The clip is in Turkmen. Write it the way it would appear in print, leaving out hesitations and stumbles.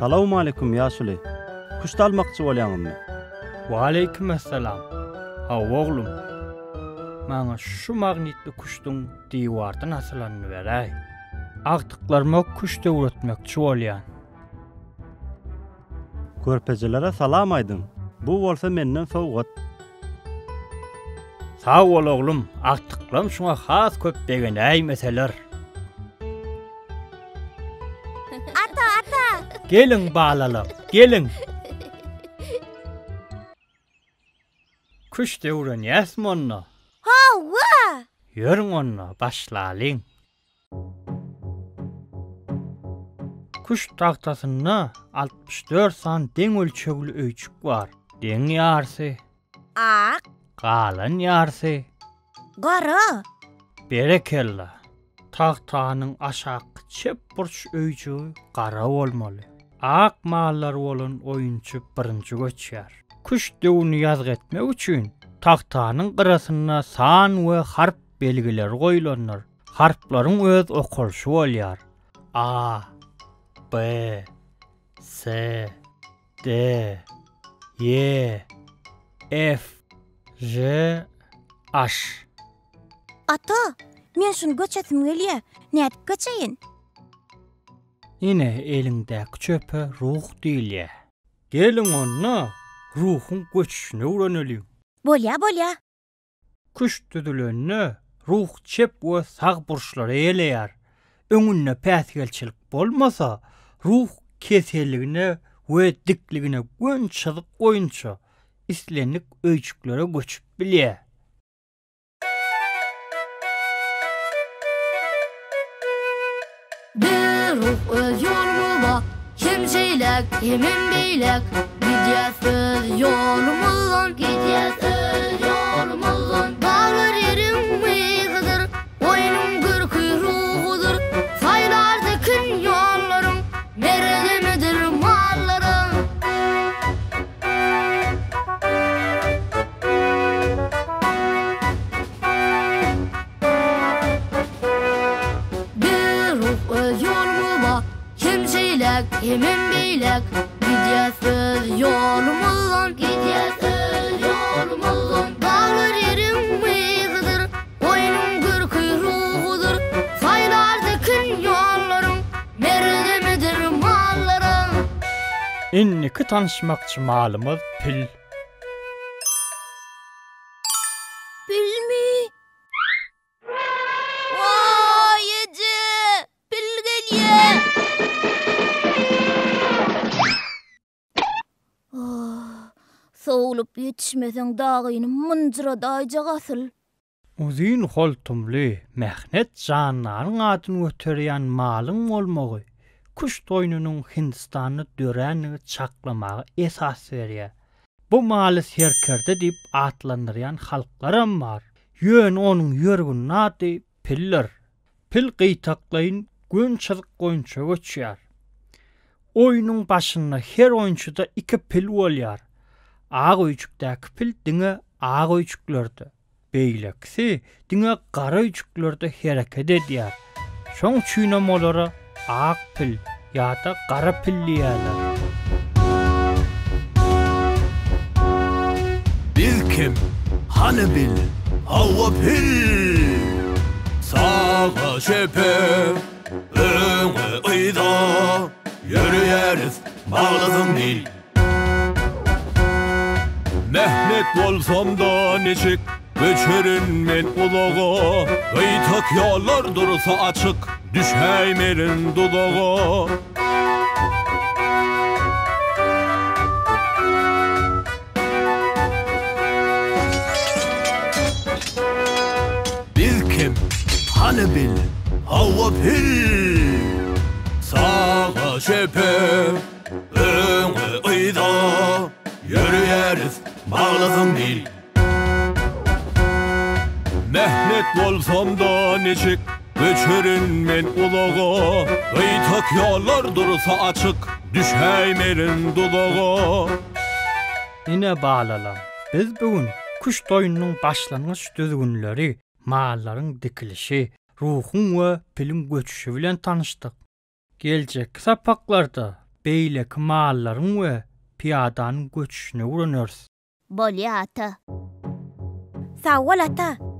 Salowmaleýkum ýaşuly. Küşt almakçy bolýaňyzmy? Waleýkimessalam. Hawa oglum. Maňa şu magnitli küşdüň diwardan asylanyny beräý. Agtyklaryma küşt öwretmekçi bolýan. Körpejelere salam aýdyň. Bu bolsa menden sowgat. Sag bol oglum, agtyklam şuňa has köp begenäýmeseler. Ata, ata! Geliň balalam, geliň. Küşt öwrenýäsmi onda? Hawa! Ýörüň onda, başlalyň. Küşt tagtasynda 64 sany deň ölçegli öýjük bar. Deň ýarsy. Ak. Galan ýarsy. Gara. Berekella. Tagtanyň aşakky çep burç öýjügi gara bolmaly. Ak mallary bolan oýunçy birinji göçýär. Küşt döwüni ýazgy etmek üçin tagtanyň gyrasynda san we harp belgileri goýlandyr. Harplaryň öz okalyşy bolýar. A, B, S, D, Ýe, F, Ž, H. Ata, men şuny göçesim gelýä. Nädip göçeýin? Ine, eliňdäki çöpe ruh diýilýä. Geliň onda, ruhuň göçüşini öwreneliň. Bolýa, bolýa. Küşt düzülende, ruh çep we sag burçlary eýeleýär. Öňünde päsgelçilik bolmasa, ruh keseligine we dikligine göni çyzyk boýunça islendik öýjüklere göçüp bilýär. Bir ruh öz ýolumyzda Hem şeýläk, hemem beýläk Gidýäs öz ýolumyzdan Gidýäs öz ýolumyzdan Daglar ýeriň myhydyr Oýnuň görki ruhudyr Saýlar dikin ýollaryň Mergimidir mallaryň. Bir ruh öz ýolumyzda Hem şeýläk, hemem beýläk Gidýäs öz ýolumyzdan Gidýäs öz ýolumyzdan Daglar ýeriň myhydyr Oýnuň görki ruhudyr Saýlar dikin ýollaryň Merdemidir mallaryň. Indiki tanyşmakçy malymyz pil. Pilmi? Waý, eje! Pil gelýä! Sowlup ýetişmeseň dagyny mynjyradaýjak asyl. Uzyn holtumly, mähnet jandaryň adyny göterýän malyň bolmagy küşt oýnunyň Hindistanda dörändigi çaklamaga esas berýär. Bu maly serkerde diýip atlandyrýan halklaram bar. Ýöne onuň ýörgünli ady pildir. Pil gytaklaýyn göni çyzyk boýunça göçýär. Oýnuň başynda her oýunçyda iki pil bolýar. Ak öýjükdäki pil diňe ak öýjüklerde. Beýlekisi diňe gara öýjüklerde hereket edýär. Şoň üçinem olara ak pil ýa-da gara pil diýýärler. Biz kim? Hany bil? Hawa pil! Saga çepe, öňe yza ýöreýäris, baglasaň bil. Mähnet bolsam-da niçik, Göçerin men uzaga. Gyýtak ýollar dursa açyk, Düşäýmerin duzaga. Biz kim? Hany bil? Hawa pil! Saga çepe. Öňe yza ýöreýäris baglasaň bil. Mähnet bolsam-da niçik, göçerin men uzaga. Gyýtak ýollar dursa açyk, düşäýmerin duzaga. Ine balalam, biz bu gün küşt oýnunyň başlangyç düzgünleri, mallaryň dikilişi, ruhuň we piliň göçüşi bilen tanyşdyk. Geljekki sapaklarda beýleki mallaryň we pyýadanyň göçüşini öwreneris. Bolýa, ata. Sag bol, ata.